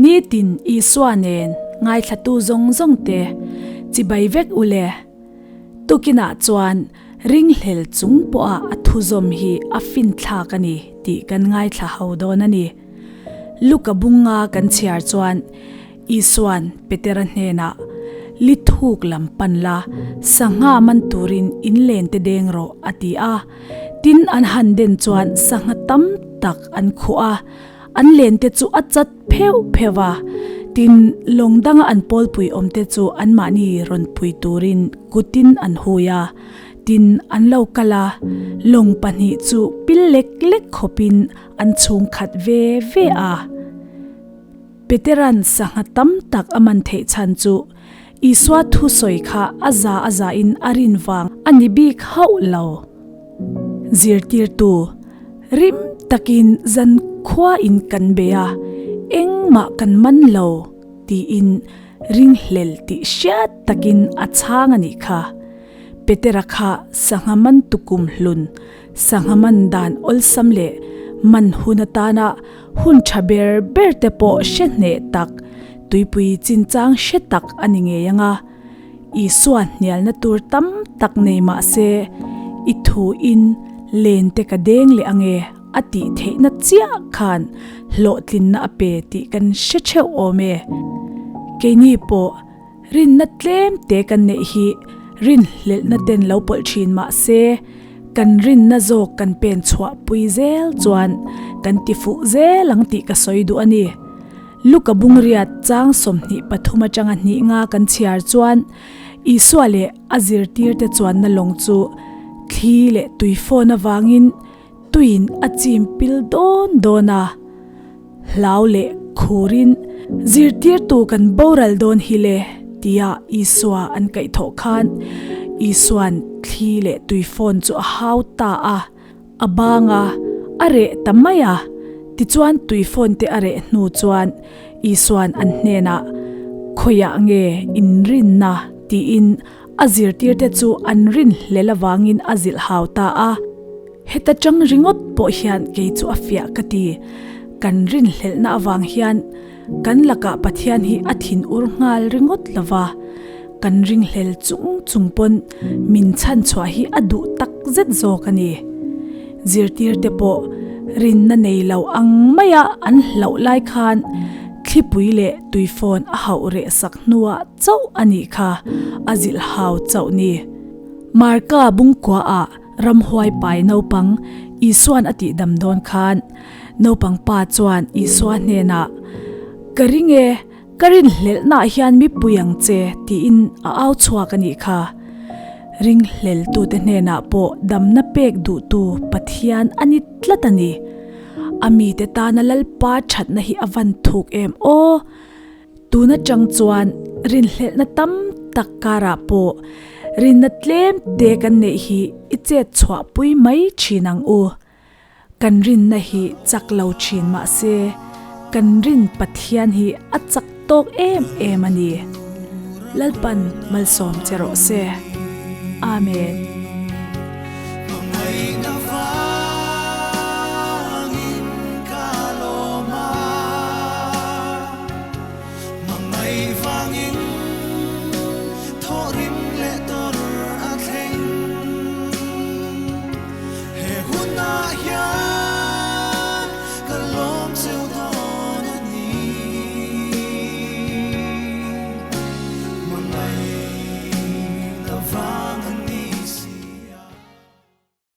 Nitin Isua nen ngaithlatu zawng zawng te chibai vek u le. Tukinah chuan ringhlel chung pawha a thuzawm hi a finthlak a ni tih kan ngaithla ho dawn a ni. Luka bunga kan chhiar chuan Isua'n Petera hnenah, Li thuk lam pan la, sangha man turin in len te deng rawh, a ti a. Tin, an han den chuan sangha tam tak an khuh a, an len te chu a chat pheuh pheuh va. Tin, lawng danga an pawlpui awm te chu anmahni rawn pui turin kutin an hui a. Tin, an lo kal a, lawng pahnih chu pil lek lek khawpin an chhung khat ve ve a. Petera'n sangha tam tak a man theih chhan chu Isua thusawi kha a za a za in a rin vang a ni bik hauh lo. Zirtirtu, Rim takin zan khua in kan bei a, engmah kan man lo, tiin ringhlel tih hriat takin a chhang a nih kha. Petera kha sangha man tukum hlun, sangha man dan awlsam leh man hun atana Hun tha ber ber te pawh hre hneh tak, tuipui chinchang hre tak a ni ngei ang a. Isua hnialna tur tam tak nei mah se, I thu in len te ka deng leh ang e a tih theihna chiah khan hlawhtlinna a pe tih kan hre theuh awm e. Keini pawh Rinna tlem te kan neih hi rinhlelhna ten lo pawlh thin mah se, kan rinna zawk kan pen chhuah pui zel chuan kan ti fuh zel ang tih ka sawi duh a ni. Luka bungriat chang 23 atanga hnih nga kan chhiar chuan Isua leh a zirtirte chuanna lawng chu thli leh tui fawn avangin Tuiin a chim pil dawn dawn a, hlau leh khurin zirtirtu kan boral dawn hi le tia Isua an kaihthawh khan Isua'n thli leh tui phone chu a hau ta a, a bang a, a reh ta mai a. Tichuan tui phone te a reh hnu chuan Isua'n an hnenah, Khawiah nge inrinna? tiin A zirtirte chu an rinhlel avangin a zilh hau ta a. Heta chang ringawt pawh hian kei chu a fiah ka ti. Kan rinhlelhna avang hian kan lakah Pathian hi a thin ur nghal ringawt lo va, kan ringhlel chung chung pawn min chhanchhuah hi a duh tak zet zawk a ni. Zirtirte pawh rinna nei lo ang maia an hlauh lai khan thlipui leh tuifawn a hauh reh sak hnuah chauh a nih kha, a zilh hau chauh ni. Marka bungkua ah ramhuai pai naupang Isua'n a tih dam dawn khan naupang pa chuan Isua hnenah, Ka ring e, ka rinhlelhnaah hian mi pui ang che tiin a au chhuak a nih kha. Ringhleltute hnenah pawh damna pek duhtu Pathian a ni tlat a ni. A mite tana Lalpa thatna hi a van thuk em aw! Tun atang chuan rinhlelhna tam tak karah pawh rinna tlem te kan neih hi i chet chhuah pui mai thin ang u. Kan rinna hi chak lo thin mah se kan rin Pathian hi a chak tawk em em a ni. Lalpan malsawm che rawh se. Amen.